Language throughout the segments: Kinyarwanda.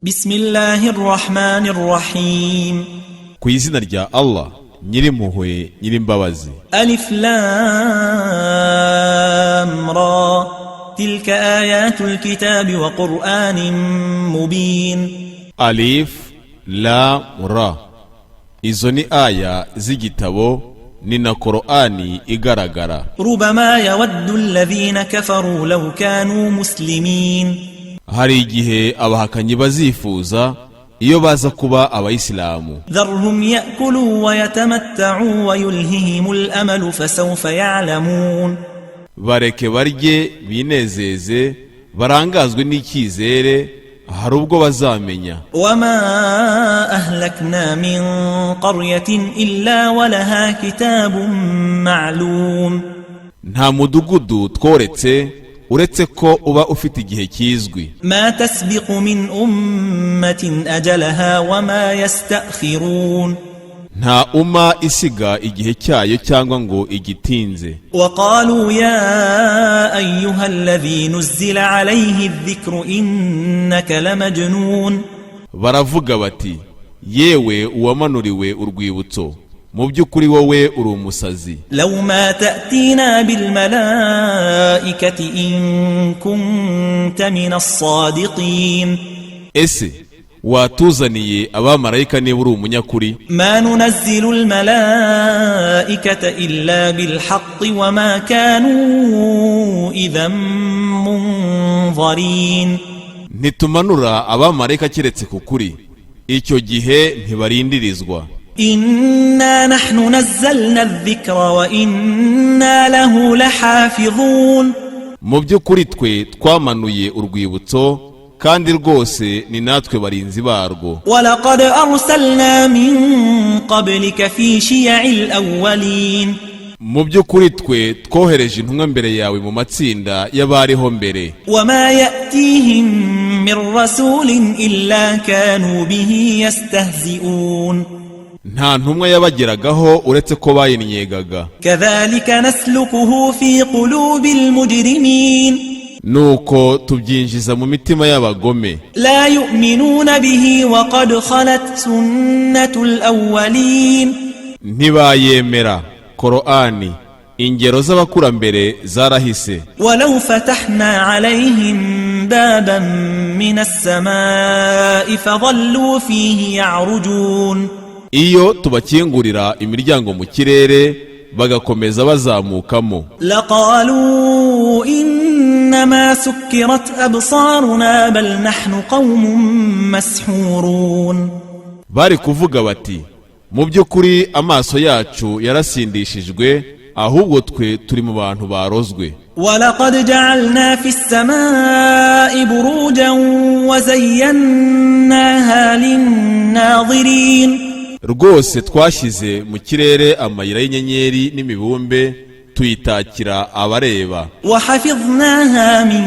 بسم الله الرحمن الرحيم. Ku izina rya Allah, Nyirimpuhwe, Nyirimbabazi. ألف لام را، تلك آيات الكتاب وقرآن مبين. Alif, Lam, Ra, izo ni aya z'igitabo, ni na Korani igaragara. ربما يود الذين كفروا لو كانوا مسلمين. Hari igihe abahakanyi bazifuza iyo baza kuba abayisilamu. ذرهم يأكلوا ويتمتعوا ويلههم الأمل، فسوف يعلمون. Bareke barye, binezeze, barangazwe n'icyizere, hari ubwo bazamenya. وما أهلكنا من قرية إلا ولها كتاب معلوم. Nta mudugudu tworetse uretse ko uba ufite igihe kizwi. ما تسبق من أمة أجلها وما يستأخرون. Nta umma isiga igihe cyayo cyangwa ngo igitinze. وقالوا يا أيها الذي نزل عليه الذكر إنك لمجنون. Baravuga bati: "Yewe uwamanuriwe urwibutso, mu by'ukuri wowe uri umusazi." لو ما تأتينا بالملائكة إن كنت من الصادقين. Ese watuzaniye abamarayika niba uri umunyakuri? ما ننزل الملائكة إلا بالحق وما كانوا إذا منظرين. Ntitumanura abamarayika keretse ku kuri, icyo gihe ntibarindirizwa. إنا نحن نزلنا الذكر وإنا له لحافظون. Mu by'ukuri twe twamanuye urwibutso, kandi rwose ni natwe barinzi barwo. ولقد أرسلنا من قبلك في شيع الأولين. Mu by'ukuri twe twohereje intumwa mbere yawe mu matsinda y'abariho mbere. وما يأتيهم من رسول إلا كانوا به يستهزئون. Nta ntumwa yabageragaho uretse ko bayinyegaga. كذلك نسلكه في قلوب المجرمين. Nuko tubyinjiza mu mitima y'abagome. لا يؤمنون به وقد خلت سنة الأولين. Ntibayemera Korani, ingero z'abakurambere zarahise. ولو فتحنا عليهم بابا من السماء فظلوا فيه يعرجون. Iyo tubakingurira imiryango mu kirere bagakomeza bazamukamo, لقالوا إنما سكرت أبصارنا بل نحن قوم مسحورون. Bari kuvuga bati: "Mu by'ukuri amaso yacu yarasindishijwe, ahubwo twe turi mu bantu barozwe." ولقد جعلنا في السماء بروجا وزيناها للناظرين. Rwose twashyize mu kirere amayira y'inyenyeri n'imibumbe, tuyitakira abareba. وحفظناها من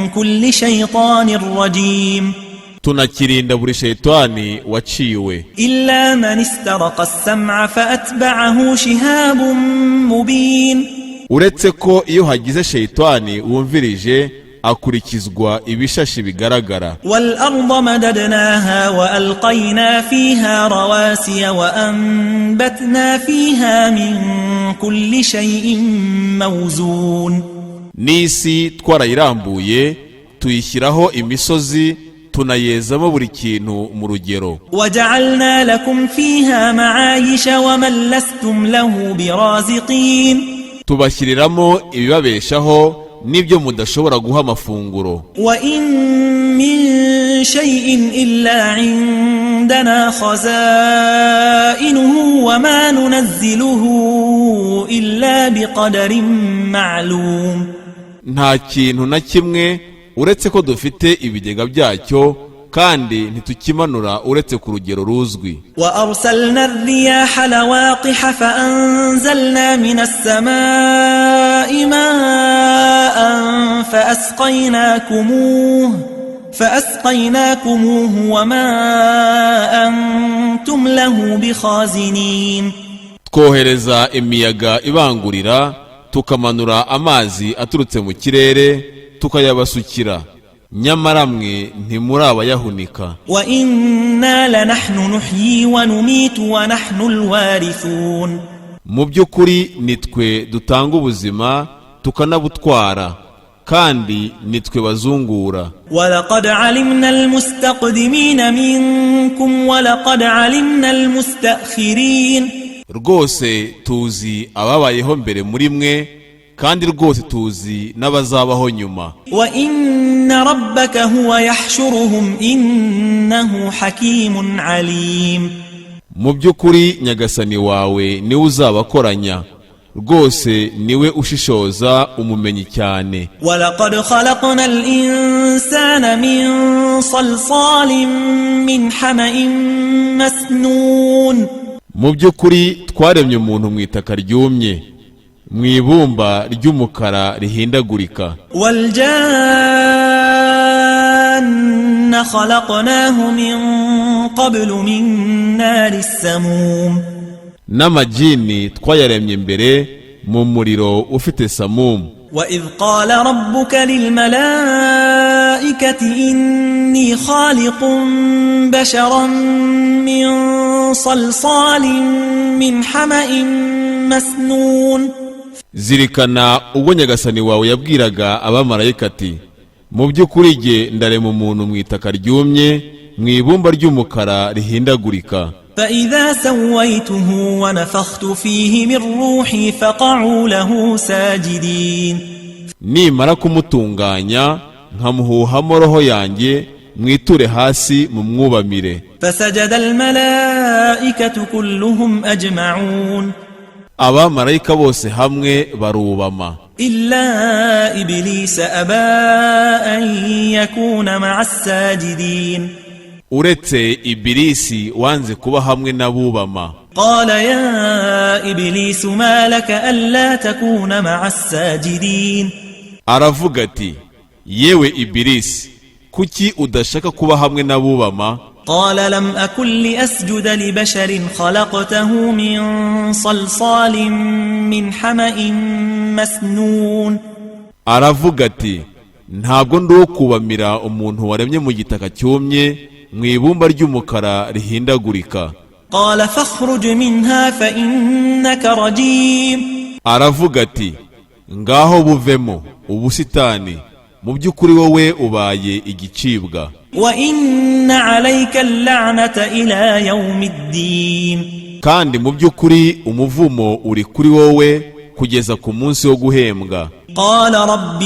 كل شيطان رجيم. Tunakirinda buri shayitani waciwe. إلا من استرق السمع فأتبعه شهاب مبين. Uretse ko iyo hagize shayitani wumvirije, akurikizwa ibishashi bigaragara. والأرض مددناها وألقينا فيها رواسي وأنبتنا فيها من كل شيء موزون. N'isi twarayirambuye, tuyishyiraho imisozi, tunayezamo buri kintu mu rugero. وجعلنا لكم فيها معايش ومن لستم له برازقين. Tubashyiriramo ibibabeshaho n'ibyo mudashobora guha amafunguro. وإن من شيء إلا عندنا خزائنه وما ننزله إلا بقدر معلوم. Nta kintu na kimwe uretse ko dufite ibigega byacyo, kandi ntitukimanura uretse ku rugero ruzwi. وأرسلنا الرياح لواقح فأنزلنا من السماء ماء فأسقيناكموه وما أنتم له بخازنين. Twohereza imiyaga ibangurira, tukamanura amazi aturutse mu kirere, tukayabasukira. Nyamara mwe ntimuri abayahunika. وإنا لنحن نحيي ونميت ونحن الوارثون. Mu by'ukuri nitwe dutanga ubuzima tukanabutwara, kandi nitwe bazungura. ولقد علمنا المستقدمين منكم ولقد علمنا المستأخرين. Rwose tuzi ababayeho mbere muri mwe, kandi rwose tuzi n'abazabaho nyuma. وإن ربك هو يحشرهم إنه حكيم عليم. Mu by'ukuri Nyagasani wawe niwe uzabakoranya, rwose niwe ushishoza, umumenyi cyane. ولقد خلقنا الإنسان من صلصال من حمأ مسنون. Mu by'ukuri twaremye umuntu mu itaka ryumye, mu ibumba ry'umukara rihindagurika. والجان خلقناه من قبل من نار السموم. N'amajini twayaremye mbere mu muriro ufite samumu. وإذ قال ربك للملائكة إني خالق بشرا من صلصال من حمأ مسنون. Zirikana ubwo Nyagasani wawe yabwiraga abamarayika ati: "Mu by'ukuri jye ndarema umuntu mu itaka ryumye, mu ibumba ry'umukara rihindagurika." فإذا سويته ونفخت فيه من روحي فقعوا له ساجدين. Nimara kumutunganya nkamuhuhamo roho yanjye, mwiture hasi mumwubamire. فسجد الملائكة كلهم أجمعون. Abamarayika bose hamwe barubama. إلا إبليس أبى أن يكون مع الساجدين. Uretse Ibilisi wanze kuba hamwe n'abubama. قال يا إبليس ما لك ألا تكون مع الساجدين؟ Aravuga ati: "Yewe Ibilisi, kuki udashaka kuba hamwe n'abubama?" قال لم أكن لأسجد لبشر خلقته من صلصال من حمأ مسنون. Aravuga ati: "Ntabwo ndi uwo kubamira umuntu waremye mu gitaka cyumye, mu ibumba ry'umukara rihindagurika." قال فاخرج منها فإنك رجيم. Aravuga ati: "Ngaho buvemo ubusitani, mu by'ukuri wowe ubaye igicibwa." وإن عليك اللعنة إلى يوم الدين. Kandi mu by'ukuri umuvumo uri kuri wowe kugeza ku munsi wo guhembwa. قال رب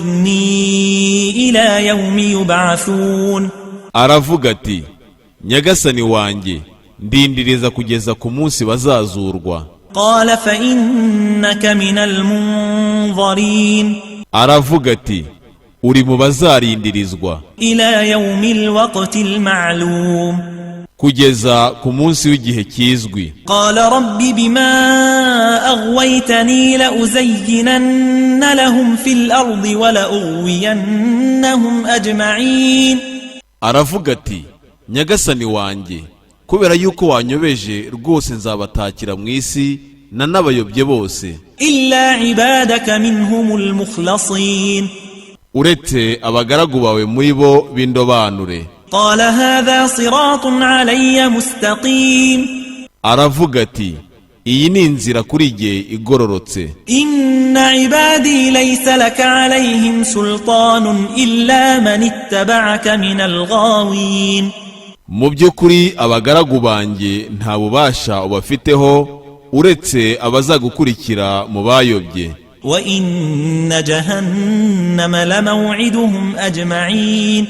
فأنظرني إلى يوم يبعثون. Aravuga ati: "Nyagasani wanjye, ndindiriza kugeza ku munsi bazazurwa." قال فإنك من المنظرين. Aravuga ati: "Uri mu bazarindirizwa." إلى يوم الوقت المعلوم. Kugeza ku munsi w'igihe kizwi. قال رب بما أغويتني لأزينن لهم في الأرض ولأغوينهم أجمعين. Aravuga ati: "Nyagasani wanjye, kubera yuko wanyobeje, rwose nzabatakira mu isi nanabayobye bose." إلا عبادك منهم المخلصين. Uretse abagaragu bawe muri bo b'indobanure. قال هذا صراط علي مستقيم. Aravuga ati: "Iyi ni inzira kuri jye igororotse." إن عبادي ليس لك عليهم سلطان إلا من اتبعك من الغاوين. Mu by'ukuri abagaragu banjye nta bubasha ubafiteho uretse abazagukurikira mu bayobye. وإن جهنم لموعدهم أجمعين.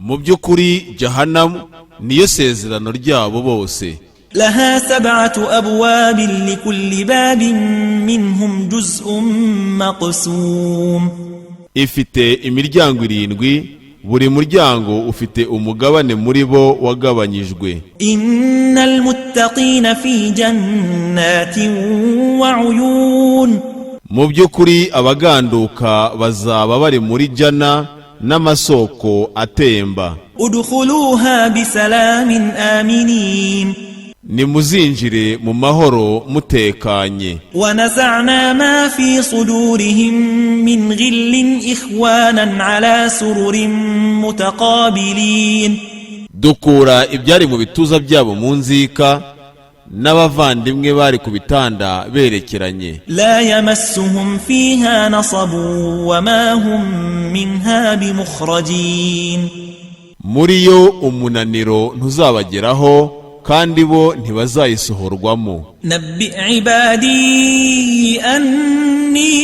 Mu by'ukuri Jahanamu niyo sezerano ryabo bose. لها سبعة أبواب لكل باب منهم جزء مقسوم. Ifite imiryango irindwi, buri muryango ufite umugabane muri bo wagabanyijwe. إن المتقين في جنات وعيون. Mu by'ukuri abaganduka bazaba bari muri jana n'amasoko atemba. ادخلوها بسلام آمنين. Nimuzinjire mu mahoro mutekanye. ونزعنا ما في صدورهم من غل إخوانا على سرر متقابلين. Dukura ibyari mu bituza byabo mu nzika, n'abavandimwe bari ku bitanda berekeranye. لا يمسهم فيها نصب وما هم منها بمخرجين. Muri yo umunaniro ntuzabageraho, kandi bo ntibazayisohorwamo. نبئ عبادي أني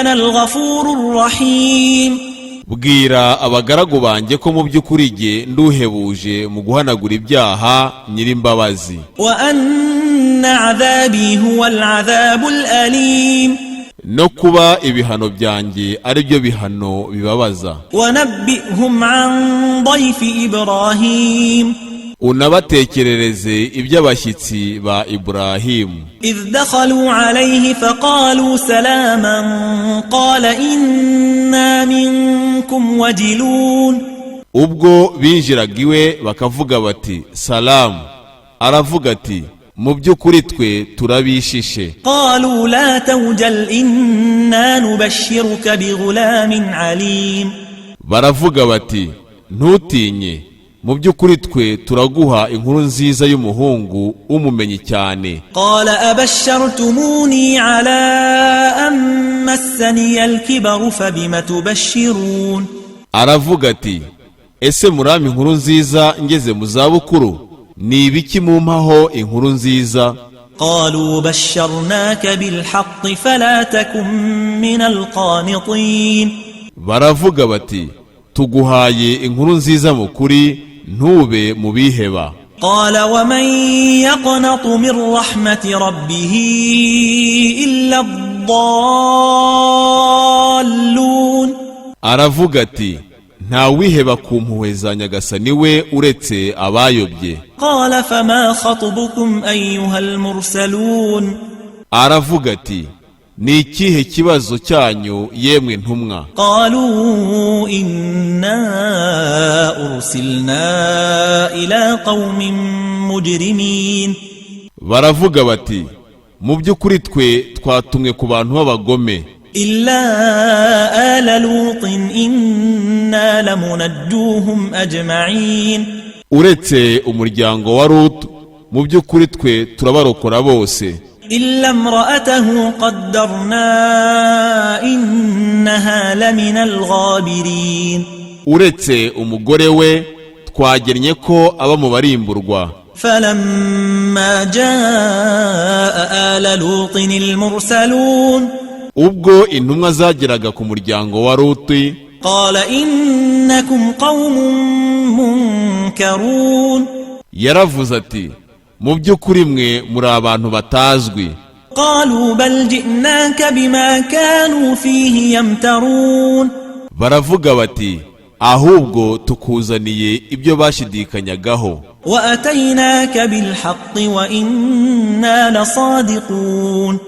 أنا الغفور الرحيم. Bwira abagaragu banjye ko mu by'ukuri jye nduhebuje mu guhanagura ibyaha, nyir'imbabazi. وأن عذابي هو العذاب الأليم. No kuba ibihano byanjye ari byo bihano bibabaza. ونبئهم عن ضيف إبراهيم. Unabatekerereze iby'abashyitsi ba Iburahimu. إذ دخلوا عليه فقالوا سلاما قال إنا منكم وجلون. Ubwo binjiraga iwe bakavuga bati: "Salamu", aravuga ati: "Mu by'ukuri twe turabishishe." قالوا لا توجل إنا نبشرك بغلام عليم. Baravuga bati: "Ntutinye, mu by'ukuri twe turaguha inkuru nziza y'umuhungu w'umumenyi cyane." قال أبشرتموني على أن مسني الكبر فبم تبشرون؟ Aravuga ati: "Ese murampa inkuru nziza ngeze mu zabukuru? Ni ibiki mumpaho inkuru nziza?" قالوا بشرناك بالحق فلا تكن من القانطين. Baravuga bati: "Tuguhaye inkuru nziza mu kuri, ntube mu biheba." قال ومن يقنط من رحمة ربه إلا الضالون. Aravuga ati: "Ntawiheba ku mpuhwe za Nyagasani we uretse abayobye." قال فما خطبكم أيها المرسلون؟ Aravuga ati: "Ni ikihe kibazo cyanyu, yemwe ntumwa?" قالوا إنا أرسلنا إلى قوم مجرمين. Baravuga bati: "Mu by'ukuri twe twatumwe ku bantu b'abagome." إلا آل لوط إنا لمنجوهم أجمعين. Uretse umuryango wa Lutu, mu by'ukuri twe turabarokora bose. إلا امرأته قدرنا إنها لمن الغابرين. Uretse umugore we, twagennye ko aba mu barimburwa. فلما جاء آل لوط المرسلون. Ubwo intumwa zageraga ku muryango wa Luti, قال إنكم قوم منكرون. Yaravuze ati: "Mu by'ukuri mwe muri abantu batazwi." قالوا بل جئناك بما كانوا فيه يمترون. Baravuga bati: "Ahubwo tukuzaniye ibyo bashidikanyagaho." وأتيناك بالحق وإنا لصادقون.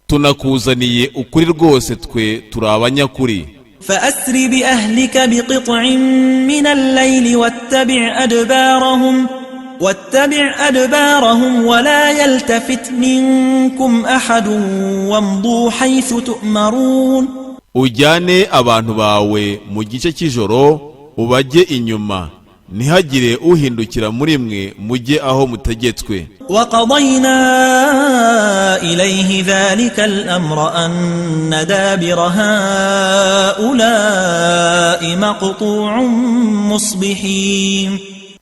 Tunakuzaniye ukuri rwose, twe turi abanyakuri. فأسر بأهلك بقطع من الليل واتبع أدبارهم ولا يلتفت منكم أحد وامضوا حيث تؤمرون. Ujyane abantu bawe mu gice cy'ijoro, ubajye inyuma, ntihagire uhindukira muri mwe, mujye aho mutegetswe. وقضينا إليه ذلك الأمر أن دابر هؤلاء مقطوع مصبحين.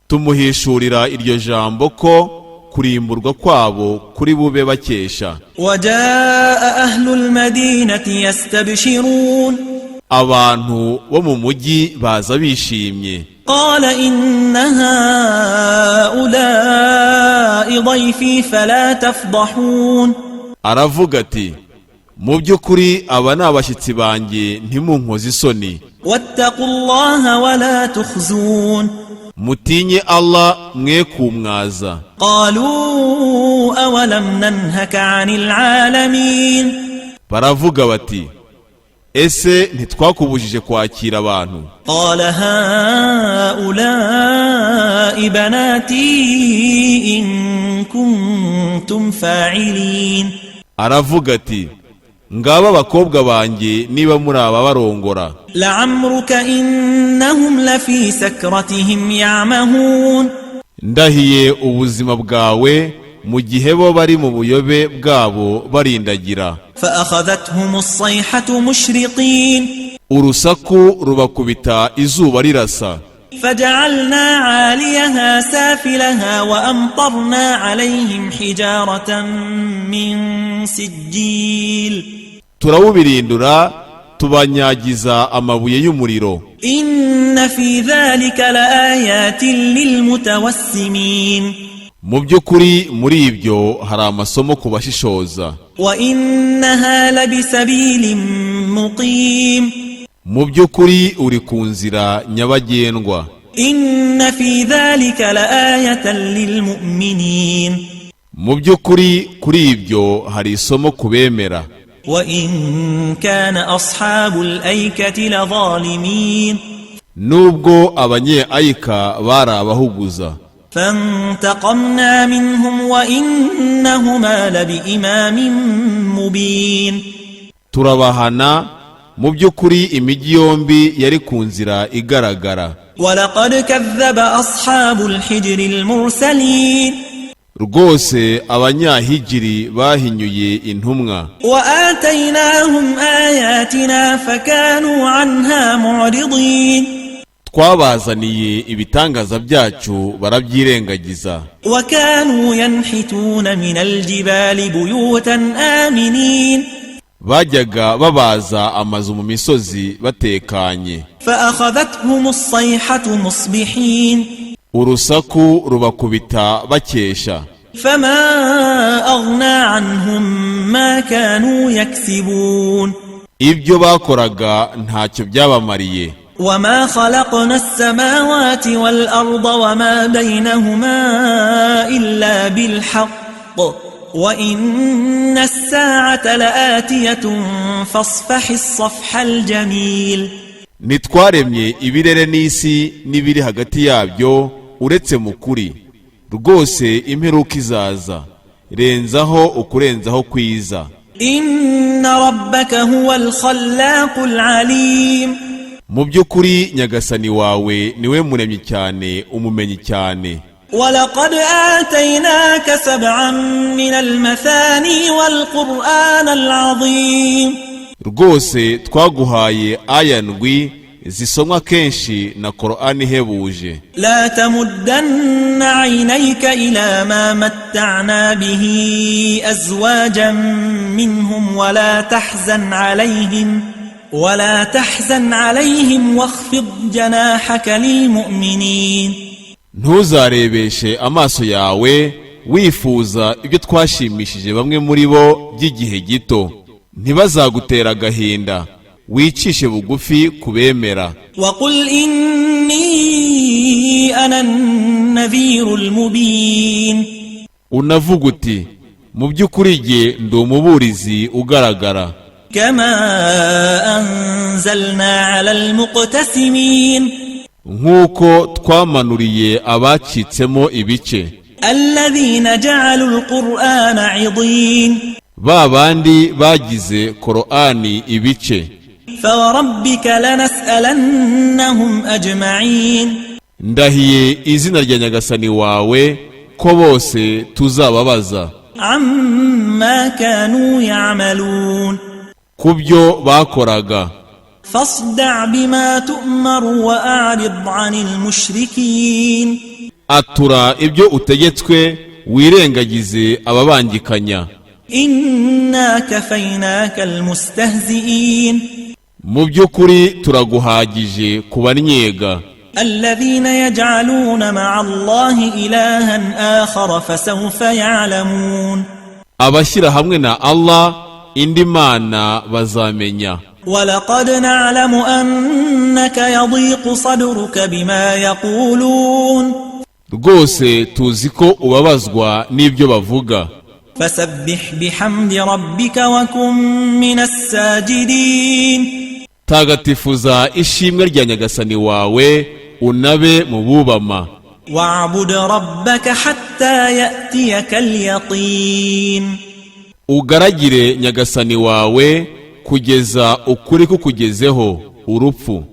Tumuhishurira iryo jambo ko kurimburwa kwabo kuri bube bakesha. وجاء أهل المدينة يستبشرون. Abantu bo mu mujyi baza bishimye. قال إن هؤلاء ضيفي فلا تفضحون. Aravuga ati: "Mu by'ukuri aba ni abashyitsi banjye, ntimunkoze isoni." واتقوا الله ولا تخزون. Mutinye Allah, mwe kumwaza. قالوا أولم ننهك عن العالمين؟ Baravuga bati: "Ese ntitwakubujije kwakira abantu?" قال هؤلاء بناتي إن كنتم فاعلين. Aravuga ati: "Ngaba abakobwa banjye niba muri ababarongora." لعمرك إنهم لفي سكرتهم يعمهون. Ndahiye ubuzima bwawe, mu gihe bo bari mu buyobe bwabo barindagira. فأخذتهم الصيحة مشرقين. Urusaku rubakubita izuba rirasa. فجعلنا عاليها سافلها وأمطرنا عليهم حجارة من سجيل. Turawubirindura, tubanyagiza amabuye y'umuriro. إن في ذلك لآيات للمتوسمين. Mu by'ukuri muri ibyo hari amasomo ku bashishoza. وإنها لبسبيل مقيم. Mu by'ukuri uri ku nzira nyabagendwa. إن في ذلك لآية للمؤمنين. Mu by'ukuri kuri ibyo hari isomo ku bemera. وإن كان أصحاب الأيكة لظالمين. Nubwo abanye Ayika bari abahuguza. فانتقمنا منهم وإنهما لبإمام مبين. Turabahana, mu by'ukuri imijyi yombi yari ku nzira igaragara. ولقد كذب أصحاب الحجر المرسلين. Rwose Abanyahijiri bahinyuye intumwa. وآتيناهم آياتنا فكانوا عنها معرضين. Twabazaniye ibitangaza byacu, barabyirengagiza. وكانوا ينحتون من الجبال بيوتا آمنين. Bajyaga babaza amazu mu misozi batekanye. فأخذتهم الصيحة مصبحين. Urusaku rubakubita bakesha. فما أغنى عنهم ما كانوا يكسبون. Ibyo bakoraga ntacyo byabamariye. وما خلقنا السماوات والأرض وما بينهما إلا بالحق وإن الساعة لآتية فاصفح الصفح الجميل. Ntitwaremye ibirere n'isi n'ibiri hagati yabyo uretse mu kuri. Rwose imperuka izaza, renzaho ukurenzaho kwiza. إن ربك هو الخلاق العليم. Mu by'ukuri Nyagasani wawe niwe muremyi cyane, umumenyi cyane. ولقد آتيناك سبعا من المثاني والقرآن العظيم. Rwose twaguhaye aya ndwi zisomwa kenshi na Korani ihebuje. لا تمدن عينيك إلى ما متعنا به أزواجا منهم ولا تحزن عليهم واخفض جناحك للمؤمنين. Ntuzarebeshe amaso yawe wifuza ibyo twashimishije bamwe muri bo by'igihe gito, ntibazagutera agahinda, wicishe bugufi ku bemera. وقل إني أنا النذير المبين. Unavuga uti: "Mu by'ukuri jye ndi umuburizi ugaragara." كما أنزلنا على المقتسمين. Nk'uko twamanuriye abacitsemo ibice. الذين جعلوا القرآن عضين. Ba bandi bagize Korani ibice. فوربك لنسألنهم أجمعين. Ndahiye izina rya Nyagasani wawe ko bose tuzababaza. عما كانوا يعملون. Ku byo bakoraga. فاصدع بما تؤمر وأعرض عن المشركين. Atura ibyo utegetswe, wirengagize ababangikanya. إنا كفيناك المستهزئين. Mu by'ukuri turaguhagije ku bannyega. الذين يجعلون مع الله إلها آخر فسوف يعلمون. Abashyira hamwe na Allah indi mana bazamenya. ولقد نعلم أنك يضيق صدرك بما يقولون. Rwose tuzi ko ubabazwa n'ibyo bavuga. فسبح بحمد ربك وكن من الساجدين. Tagatifuza ishimwe rya Nyagasani wawe, unabe mu bubama. واعبد ربك حتى يأتيك اليقين. Ugaragire Nyagasani wawe kugeza ukuri kukugezeho, urupfu.